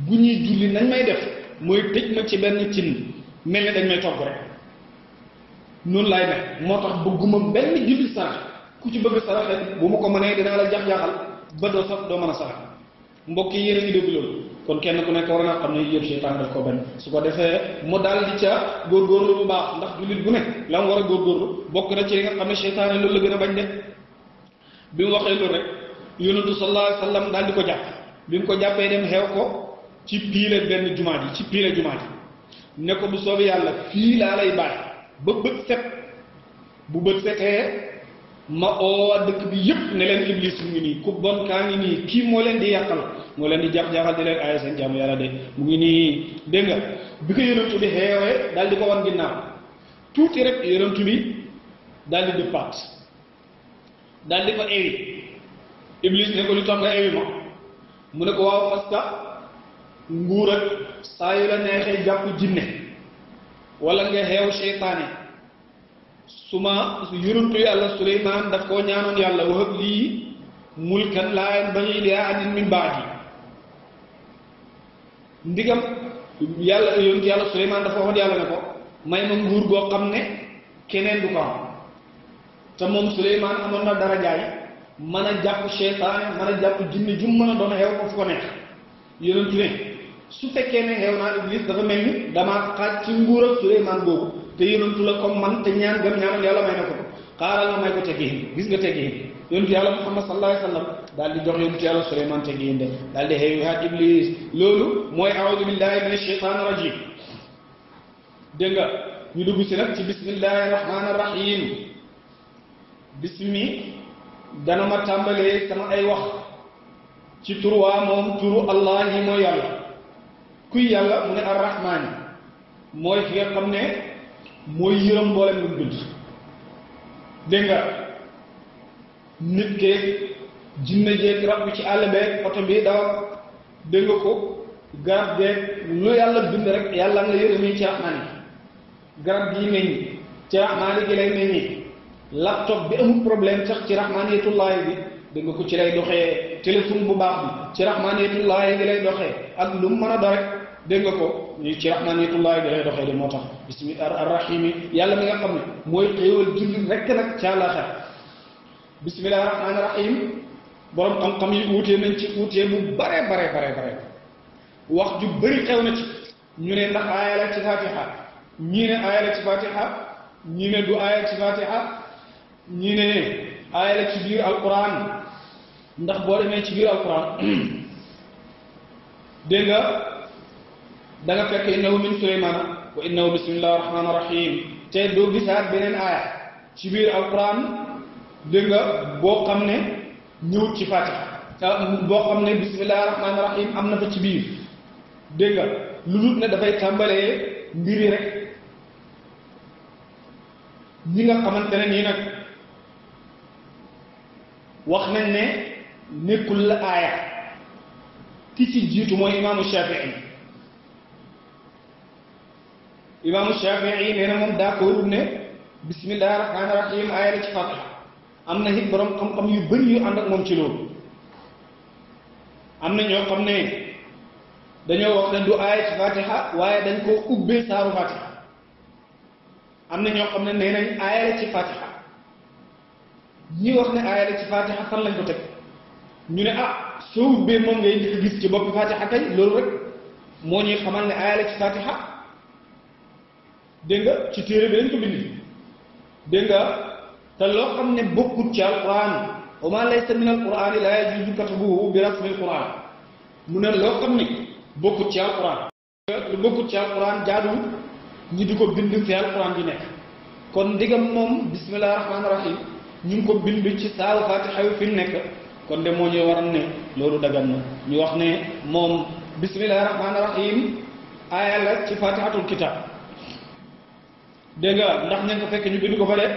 Speaker 1: bu ñuy julli nañ may def mooy tëj ma ci benn cin mel ni dañ may togg rek noonu laay mel moo tax bëgguma benn julli sarax ku ci bëgg saraxe bu ma ko mënee dinaa la jax-jaxal ba doo sax doo mën a sarax mbokk yi yéen a ngi dégg loolu kon kenn ku nekk war naa xam ne yëpp seytaan daf ko bañ su ko defee mu daal di ca góorgóorlu bu baax ndax jullit bu ne la mu war a góorgóorlu bokk na ci li nga xam ne seytaane loolu la gën a bañ de bi mu waxee loolu rek yonentu sallallahu alayhi wa sallam daal di ko jàpp bi mu ko jàppee dem xew ko ci piile benn jumaa ji ci piile jumaa ji ne ko bu soobee yàlla fii laa lay bàyyi ba bët set bu bët setee ma oo dëkk bi yëpp ne leen iblis mu ngi nii ku bon kaa ngi nii kii moo leen di yàqal moo leen di jax-jaxal di leen aaya seen jaamu yàlla de mu ngi nii dégg nga bi ko yonentu bi xeewee daal di ko wan ginnaaw tuuti rek yonentu bi daal di dëppaat daal di fa ewi iblis ne ko lu tax nga ewi ma mu ne ko waaw parce que nguur ak saa yu la neexee jàpp jinne wala nga xeew seytaane su ma yonentu yàlla Suleymaan daf koo ñaanoon yàlla wahab lii mulkan laa yanbaghi li ahadin min ba'di ndigam yàlla yonentu yàlla Suleymaan dafa waxoon yàlla ne ko may ma nguur goo xam ne keneen du ko am te moom Suleymaan amoon na darajaay mën a jàpp seytaane mën a jàpp jinne ju mën a doon xew ko fu ko neex yonentu ne su fekkee ne xew naa iblis dafa mel ni damaa xaaj ci nguur ak Suleymaan boobu te yonentu la comme man te ñaan gëm ñaanal yàlla may na ko xaaral nga may ko teggiin gis nga teggiin yonentu yàlla Muhammad sallallahu alayhi wa sallam daal di jox yonentu yàlla Suleymaan teggiin de daal di xew haat iblis loolu mooy a'uudu billahi min ash-shaytaani rajim dégg nga ñu dugg si nag ci bismillahi rahmaani rahim bismi dana ma tàmbalee sama ay wax ci tur waa moom turu allah yi mooy yàlla kuy yàlla mu ne arrahmaani mooy ki nga xam ne mooy yërëm mboolem lu bind dégg nga nit keeg jinne jeeg rab bi ci àll beeg oto bi daw dégg nga ko garab geeg lu yàlla bind rek yàlla nga yërëmee ci rahmaani garab gii meññ ci rahmaani gi lay meññi laptop bi amul problème sax ci rahmaniyatullahi bi dégg nga ko ci lay doxee téléphone bu baax bi ci rahmaniyatullahi bi lay doxee ak lu mu mën a do rek dégg nga ko ñu ci rahmaniyatullahi da lay doxee de moo tax bismillah arrahim yàlla mi nga xam ne mooy xéewal jullit rekk nag ca àllaaxira bismillah rahmaani rahim borom xam-xam yi uutee nañ ci uutee bu bare wax ju bëri xew na ci ñu ne ndax aaya la ci fatiha ñii ne aaya la ci fatiha ñii ne du aaya ci fatiha ñii ne aaya la ci biir alquran ndax boo demee ci biir alquran dégg nga da nga fekk innahu min sulaymana wa innahu bismillahi rahmani rahim te doo gisaat beneen aaya ci biir alquran dégg nga boo xam ne ñëwut ci fatiha boo xam ne bismillahi rahmani rahim am na fa ci biir dégg nga lu dul ne dafay tàmbalee mbiri rek ñi nga xamante ne nii nag wax nañ ne nekkul la aaya ki ci jiitu mooy imaamu Shafii nee na moom d'accord ne bismillahi rahmaani rahim aaya la ci fatiha am na it borom xam-xam yu bëri yu ànd ak moom ci loolu am na ñoo xam ne dañoo wax ne du aaya ci fatiha waaye dañ koo ubbee saaru fatiha am na ñoo xam ne nee nañ aaya la ci fatiha ñi wax ne aaya la ci fatiha fan lañ ko teg ñu ne soo ubbee moom ngay njëkk gis ci boppi fatiha kay loolu rek moo ñuy xamal ne aaya la ci fatiha dégg nga ci téere bi lañ ko bind dégg nga te loo xam ne bokkut ci alquran wa ma laysa min alquran la yajuzu katbuhu bi rasmi alquran mu ne loo xam ne bokkut ci alquran lu bokkut ci alquran jaaduwul ñi di ko bind fi alquran di nekk kon ndigam moom bismillahi rahmaani rahim ñu ngi ko bind ci saaru fatiha yu fi nekk kon de moo ñuy waral ne loolu dagan na ñu wax ne moom bismillahi rahmaani rahim aaya la ci fatihatul kitab dégg nga ndax ña nga ko fekk ñu bind ko fa de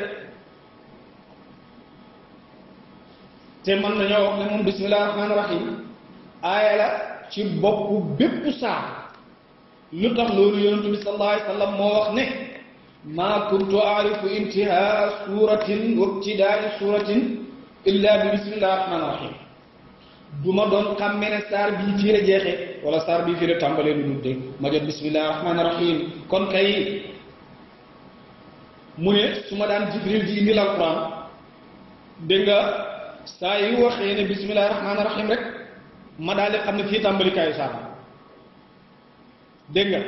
Speaker 1: te mën nañoo wax ne moom bismillahi rahmaani rahim aaya la ci boppu bépp saar lu tax loolu yonentu bi sallallahu alayhi wa sallam moo wax ne maa kuntu aarifu intihaa suratin wa ibtidaai suratin illa bi bismillahi rahmaani rahim du ma doon xàmme ne saar bii fii la jeexee wala saar bii fii la tàmbalee lu dul dégg ma jot bismillahi rahmaani rahim kon kay mu ne su ma daan jibril di indil alquran dégg nga saa yu waxee ne bismillahi rahmaani rahim rek ma daal di xam ne fii tàmbalikaayu saar dégg nga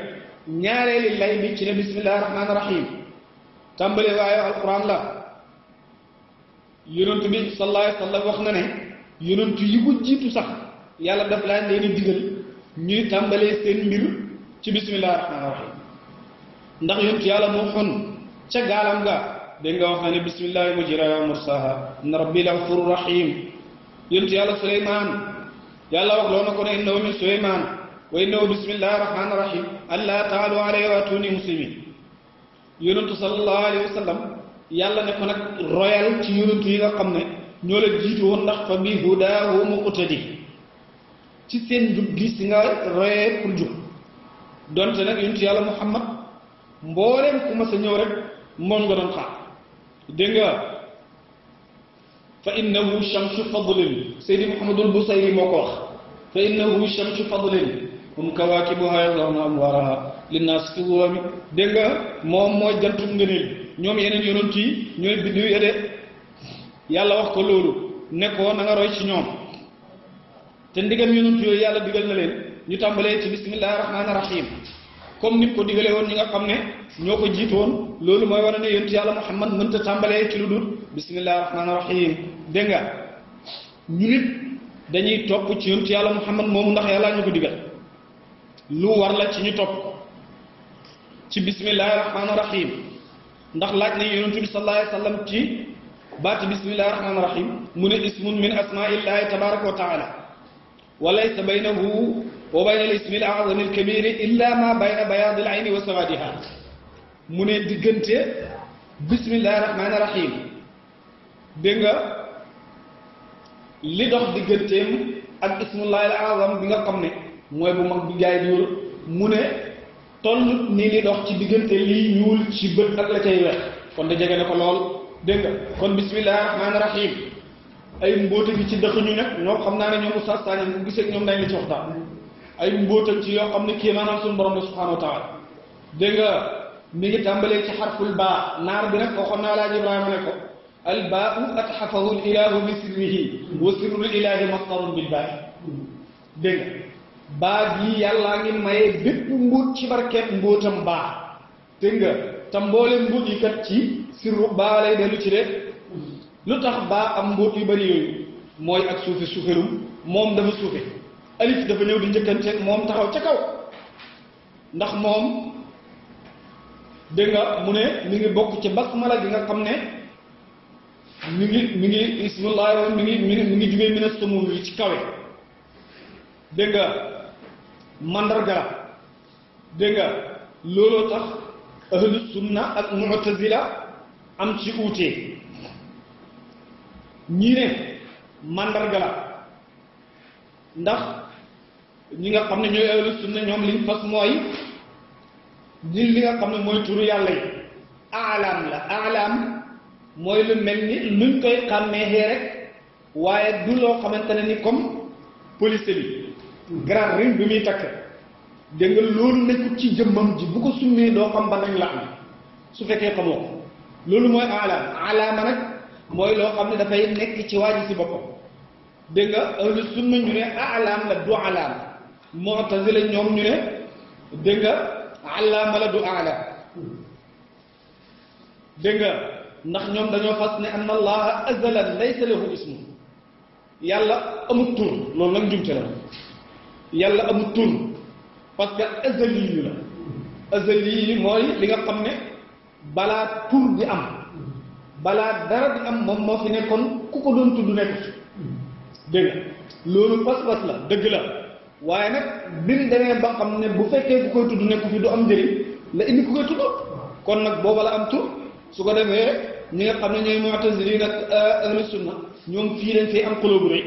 Speaker 1: ñaareeli lay bi ci ne bismillahi rahmaani rahim tàmbali waaye alquran la yonent bi sallallahu alayhi wa sallam wax na ne yonent yi ko jiitu sax yàlla daf laa leen di digal ñuy tàmbalee seen mbir ci bismillahi rahmaani rahim ndax yonent yàlla moo xon ca gaalam ga dégg nga wax na ne bismillahi mujraha wa mursaha inna rabbi la ghafurur rahim yonent yàlla Suleymaan yàlla wax loo na ko ne innahu min Suleymaan wa innahu bismillahi rahmaani rahim allah taalu alayhi wa atuni muslimin yonentu sallallahu alayhi wa sallam yàlla ne ko nag royal ci yonentu yi nga xam ne ñoo la jiitu woon ndax fa bi hudaahu muqtadi ci seen jub gi si nga royee pour jub donte nag yonentu yàlla Muhammad mbooleem ku ma sa ñëw rek moom nga doon xaar dégg nga fa innahu shamsu fadlin Seydi Muhammadul Busayri moo ko wax fa innahu shamsu fadlin hum kawaakibuha yazharna anwaaraha linnaas fi zulami dégg nga moom mooy jantum ngëneel ñoom yeneen yonent yi ñooy biddiw ya de yàlla wax ko loolu ne ko na nga roy ci ñoom te ndigam yonent yooyu yàlla digal na leen ñu tàmbalee ci bismillahi rahmaani rahim comme ni mu ko digalee woon ñi nga xam ne ñoo ko jiitu woon loolu mooy wane ne yonent yàlla Muhammad mënta tàmbalee ci lu dul bismillahi rahmaani rahim dégg nga ñu nit dañuy topp ci yonent yàlla Muhammad moomu ndax yàlla ñu ko digal lu war la ci ñu topp ci bismillahi rahmaani rahim ndax laaj nañ yonent bi sallallahu alayhi wa sallam ci baati bismillahi rahmaani rahim mu ne ismun min asmaillahi tabaraka wa taala wa laysa baynahu wa bayna al ismi al a'zami al kabiri illa ma bayna bayadi al ayni wa sawadiha mu ne diggante bismillahi rahmaani rahim dégg nga li dox digganteem ak ismullahi al a'zam bi nga xam ne mooy bu mag bi gaay di wër mu ne tollut ni li dox ci diggante lii ñuul ci bët ak la cay weex kon da jege na ko lool dégg nga kon bismillahi rahmaani rahim ay mbóote gi ci dëkk ñu nag ñoom xam naa ne ñoom oustaz Sagnam bu gisee ñoom dañ la ci waxtaan ay mbóotam ci yoo xam ne kii maanaam suñu borom la subhanahu wa taala dégg nga mi ngi tàmbalee ci xarful baa naar bi nag waxoon naa laaj Ibrahima ne ko al baau atxafahu l ilahu bi sirrihi wa sirrul ilahi masdarun bil baa dégg nga baa gi yàllaa ngi maye bépp mbóot ci barkeet mbóotam baa dégg nga te mboolem mbóot yi kat ci sirru baa lay dellu ci de lu tax baa am mbóot yu bëri yooyu mooy ak suufe suufelum moom dafa suufe alif dafa ñëw di njëkkanteeg moom taxaw ca kaw ndax moom dégg nga mu ne mi ngi bokk ci basmala gi nga xam ne mi ngi ismullahi mi ngi jugee mina sumum yi ci kawe dégg nga mandarga la dégg nga looloo tax ahlu sunna ak mu'tazila am ci uute ñii ne mandarga la ndax ñi nga xam ne ñooy ahlu sunna ñoom liñ fas mooy li nga xam ne mooy turu yàlla yi aalaam la aalaam mooy lu mel ni luñ koy xàmmeexee rek waaye du loo xamante ne ni comme police bi grand ring bi muy takk dégg nga loolu nekkul ci jëmmam ji bu ko summee doo xam ba nañ la am su fekkee xamoo ko loolu mooy aalaam aalaama nag mooy loo xam ne dafay nekk ci waa ji si boppam dégg nga ahlu sunna ñu ne aalaam la du alaam mu'tazila ñoom ñu ne dégg nga alaama la du aalaam dégg nga ndax ñoom dañoo fas ne anna allaha azalan laysa lahu ismu yàlla amul tur loolu nag njumte la yàlla amul tur parce que azali yi la azali yi mooy li nga xam ne balaa tur di am balaa dara di am moom moo fi nekkoon ku ko doon tudd nekk ci dégg nga loolu pas-pas la dëgg la waaye nag bi mu demee ba xam ne bu fekkee ku koy tudd nekku fi du am njëriñ la indi ku koy tudd kon nag booba la am tur su ko defee ñi nga xam ne ñooy mu'tazili nag ahlu sunna ñoom fii leen fii am xuloo bu rëy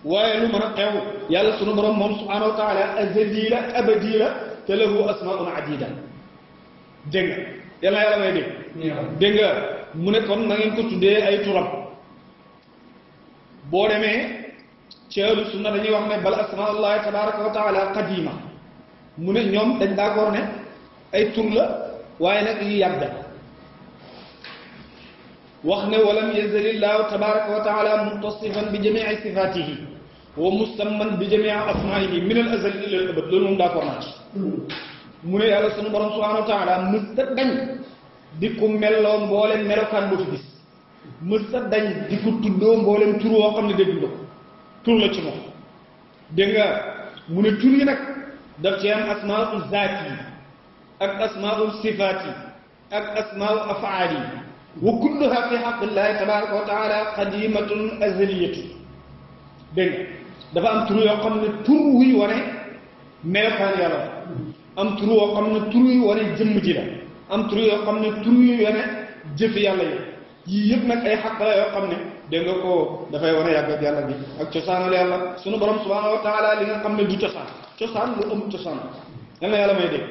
Speaker 1: waaye lu mën a xew yàlla sunu borom moom subhanahu wa taala azali la abadi la te lahu asmaun adida dégg nga yàlla may dégg dégg nga mu ne kon na ngeen ko tuddee ay turam boo demee ci ahlu sunna dañuy wax ne bal asmaullahi tabaraka wa taala qadima mu ne ñoom dañ d'accord ne ay tur la waaye nag yu yàgg wax ne walam yazalillahu tabaraka wa taala muttasifan bi jamii sifatihi wa musamman bi jamii asmaihi min al azal ila al abad loolu moom d'accord naa ci mu ne yàlla sunu borom subhanahu wa taala mësta dañ di ko melloo mboolem melokaan boo fi gis mësta dañ di ko tuddoo mboolem tur woo xam ne dégg nga ko tur la ci moom dégg nga mu ne tur yi nag daf ci am asmaul zaat yi ak asmaul sifaat yi ak asmaul afaal yi wa kulluha fi xaqillahi tabaraka wa taala qadimatun azaliyatu dégg nga dafa am tur yoo xam ne tur wuy wane melokaan yàlla am tur yoo xam ne tur wuy wane jëmm ji la am tur yoo xam ne tur wuy wane jëfi yàlla yi yii yëpp nag ay xaq la yoo xam ne dégg nga ko dafay wane yàgg ak yàlla bi ak cosaanal yàlla sunu borom subhanahu wa taala li nga xam ne du cosaan lu amul cosaan yal na yàlla may dégg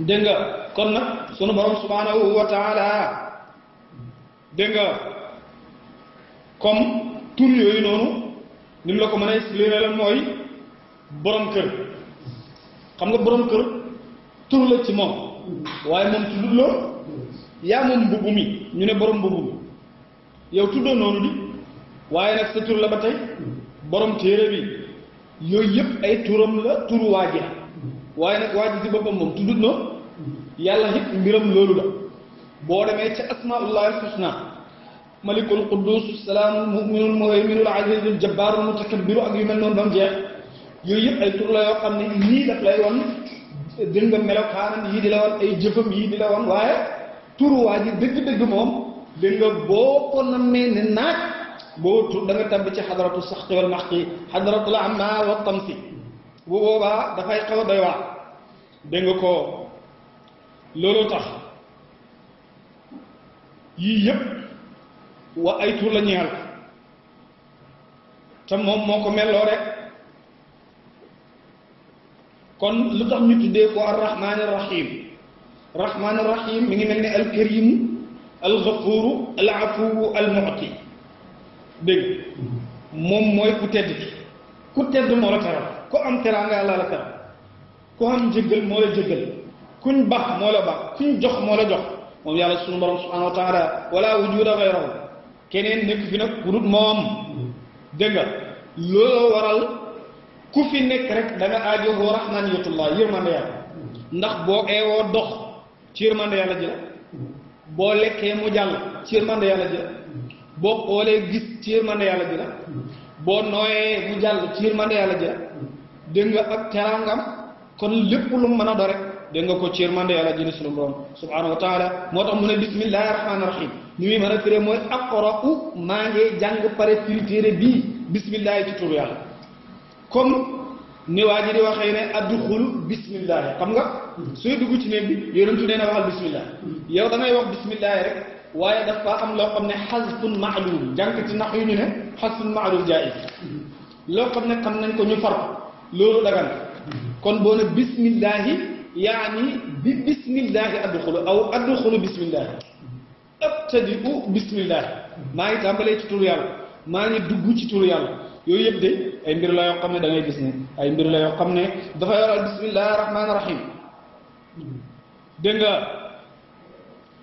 Speaker 1: dégg nga kon nag sunu borom subhanahu wa taala dégg nga comme tur yooyu noonu ni mu la ko mën a expliquer la mooy borom kër xam nga borom kër tur la ci moom waaye moom tuddut la yaa moom mbubb mi ñu ne borom mbubb mi yow tuddoo noonu di waaye nag sa tur la ba tey borom téere bi yooyu yëpp ay turam la turu waa ji la waaye nag waa ji si boppam moom tuddut noonu yàlla it mbiram loolu la boo demee ca asmaullahi alxusna malikul quddus salaamul muminul muhayminul azizul jabbaarul mutakabbiru ak yu mel noonu ba mu jeex yooyu yëpp ay tur la yoo xam ne yii daf lay wan dégg nga melokaanam yii di la wan ay jëfam yii di la wan waaye turu waa ji dëgg-dëgg moom dégg nga boo ko nammee ne naaj boo tur da nga tabb ci xadaratu saxti wal maxti xadaratul amma wa tamsi bu boobaa dafay xaw a doy waar dégg nga ko looloo tax yii yëpp wa ay tur la ñeel te moom moo ko melloo rek kon lu tax ñu tuddee ko arrahmaani rahim rahmaani rahim mi ngi mel ni alkarimu alxafuru alafuwu almuti dégg moom mooy ku tedd ki ku tedd moo la teral ku am teraanga yàlla la teral ku am jéggal moo la jéggal kuñ bax moo la bax kuñ jox moo la jox moom yàlla sunu borom subhanahu wa taala wala wujuda ghayrahu keneen nekk fi nag ku dut moom dégg nga looloo waral ku fi nekk rek da nga aajowoo rahmaniyatullah yërmande yàlla ndax boo eewoo dox ci yërmande yàlla ji la boo lekkee mu jàll ci yërmande yàlla ji la boo xoolee gis ci yërmande yàlla ji la boo nooyee mu jàll ci yërmande yàlla ji la dégg nga ak teraangam kon lépp lu mën a do rek dégg nga ko ci yërmande yàlla ji la sunu borom subhanahu wa taala moo tax mu ne bismillahi rahmaani rahim ni muy mën a firee mooy aqra'u maa ngi jàng pare firi téere bii bismillahi ci turu yàlla comme ni waa ji di waxee ne adduxulu bismillahi xam nga sooy dugg ci néeg bi yonentu nee na waxal bismillah yow da ngay wax bismillahi rek waaye dafa am loo xam ne xasfun maalum jànkati nax yu ñu ne xasfun maalum jaayis loo xam ne xam nañ ko ñu far loolu dagan kon boo ne bismillahi yaani bi bismillahi adduxulu aw adduxulu bismillahi abtadi'u bismillahi maa ngi tàmbalee ci turu yàlla maa ngi dugg ci turu yàlla yooyu yëpp de ay mbir la yoo xam ne da ngay gis ne ay mbir la yoo xam ne dafa yoral bismillahi rahmaani rahim dégg nga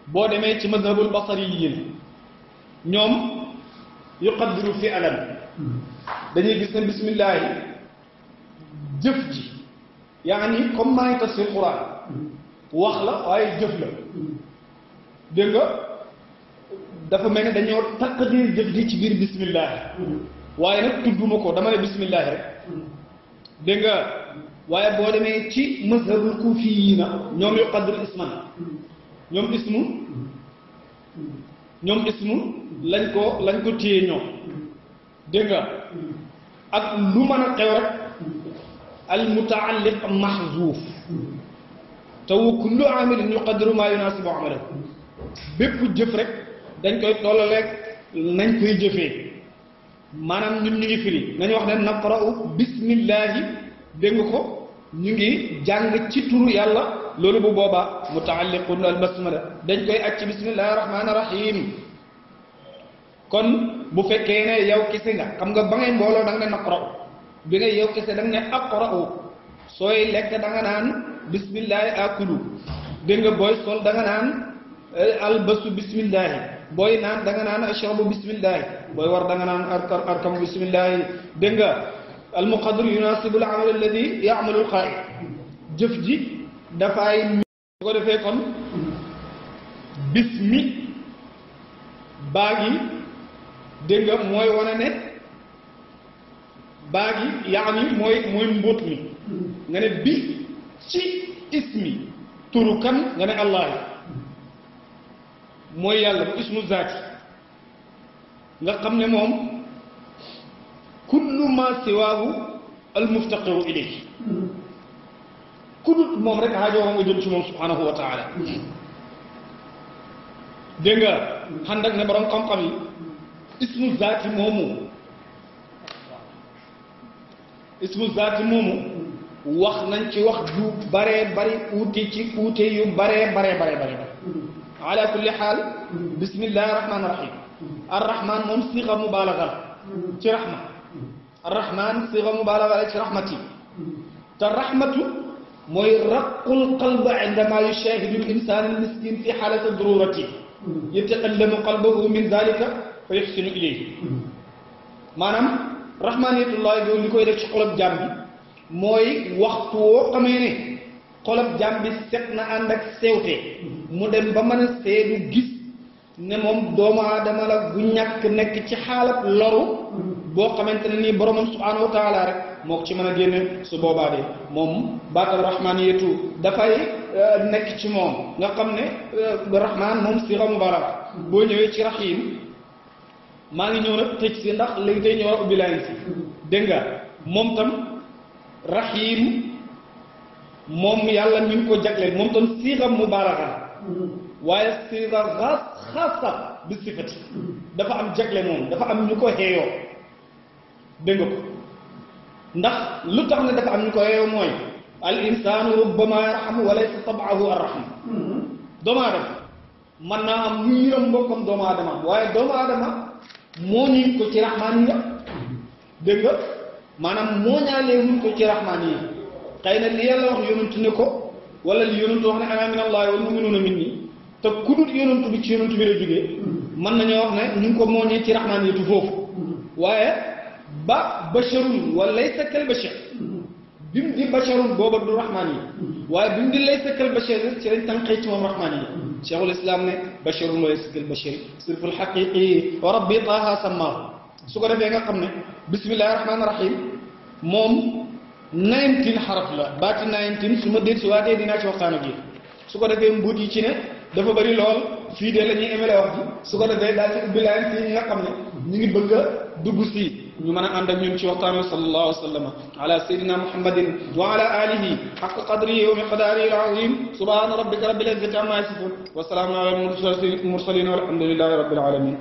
Speaker 1: boo demee ci mazhabul basari yi ñoom yuqaddiru fi alam dañuy gis ne bismillahi jëf ji yaani comme maa ngi tafsir quran wax la waaye jëf la dégg nga dafa mel ne dañoo taqdir jëf ji ci biir bismillahi waaye nag tudduma ko dama ne bismillahi rek dégg nga waaye boo demee ci mazhabul kufiyiina ñoom yuqaddiru isman ñoom ismu lañ ko téye ñoom dégg nga ak lu mën a xew rek al mutaalliq mahzuuf te wa kullu amilin yuqaddiru maa yunaasibu amalahu bépp jëf rek dañ koy tollaleeg nañ koy jëfee maanaam ñun ñu ngi firi nañu wax ne naqra'u bismillahi dégg nga ko ñu ngi jàng ci turu yàlla loolu bu boobaa mutaalliqun al basmala dañ koy aj ci bismillahi rahmaani rahim kon bu fekkee ne yow kese nga xam nga ba ngay mbooloo da nga ne naqra'u bi nga yow kese da nga ne aqra'u sooy lekk da nga naan bismillahi akulu dégg nga booy sol da nga naan albasu bismillahi booy naan da nga naan ashrabu bismillahi booy war da nga naan arkamu bismillahi dégg nga almuqaddir yunasibu al amal alladi yaamalu al qaa'id jëf ji dafay su ko defee kon bismi baagi dégg nga mooy wane ne baagi yaani mooy mbóot mi nga ne bi ci ismi turu kan nga ne allah mooy yàlla bu ismu zaati nga xam ne moom kullu ma siwaahu almuftaqiru ilayhi ku dut moom rek xaajoo nga jëm ci moom subhanahu wa taala dégg nga xànd ak ne borom xam-xam yi ismu zaati moomu wax nañ ci wax ju baree bari uute ci uute yu baree bare ala kulli xaal bismillahi rahmaani rahim arrahman moom sixa mubaalaga la ci rahma arrahman sixa mubaalaga la ci rahmati te rahmatu mooy raqul qalba indama yushahidu l insan al miskin fi xaalati darurati yataqallamu qalbuhu min dalika fa yuxsinu ilayhi maanaam rahmaniyatullahi boobu li koy def ci xolab jaam bi mooy waxtu woo xamee ne xolab jaam bi set na ànd ak seewte mu dem ba mën a seedu gis ne moom doomu aadama la bu ñàkk nekk ci xaalat loru boo xamante ne nii boromam subhanahu wa taala rek moo ko ci mën a génne su boobaa de moom baatal rahmaniyatu dafay nekk ci moom nga xam ne rahman moom sixa mubarak boo ñëwee ci rahim maa ngi ñëw nag tëj si ndax léegi tey ñëw a ubbi laa ngi si dégg nga moom tam rahim moom yàlla mi ngi ko jagleel moom tam sixa mubaraka waaye sixa xaasa bi sifati dafa am jagle moom dafa am ñu ko xeeyoo dégg nga ko ndax lu tax ne dafa am ñu ko xeeyoo mooy al insanu rubbama yarhamu wa laysa tab'ahu arrahma doomu aadama mën naa am ñu yërëm mbokkam doomu aadama waaye doomu aadama moo ñu ko ci rahmaan yi dégg nga maanaam mooñaalee wuñ ko ci rahmaaniya xëy na li yàlla wax yonantu ne ko wala li yonantu wax ne ana min allahi wal muminuuna minni te ku dul yonantu bi ci yonantu bi la jógee mën nañoo wax ne ñu ngi ko mooñee ci rahmaaniyatu foofu waaye ba basharun wala laysa kal bashar bi mu di basharun booba du rahmaaniya waaye bi mu di laysa kal bashar ci lañ tànqee ci moom rahmaaniya cheikhul islam ne basharun wa laysa kal bashar sirful xaqiqi wa rabbi taaha sammaahu su ko defee nga xam ne bismillahi rahmaani rahim moom 19 xaraf la baati 19 su ma dégg si waatee dinaa ci waxtaan ak yéen su ko defee mbuut yi ci ne dafa bëri lool fii de la ñuy émele wax ji su ko defee daal ci ubbi laan fii ñi nga xam ne ñu ngi bëgg a dugg si ñu mën a ànd ak ñun ci waxtaan wi sallallahu alayhi wa sallam ala sayyidina muhammadin wa ala alihi haqqa qadrihi wa miqdaarihi al-azim subhana rabbika rabbil izzati amma yasifun wa salaamun ala al mursalin walhamdulillahi rabbil alamin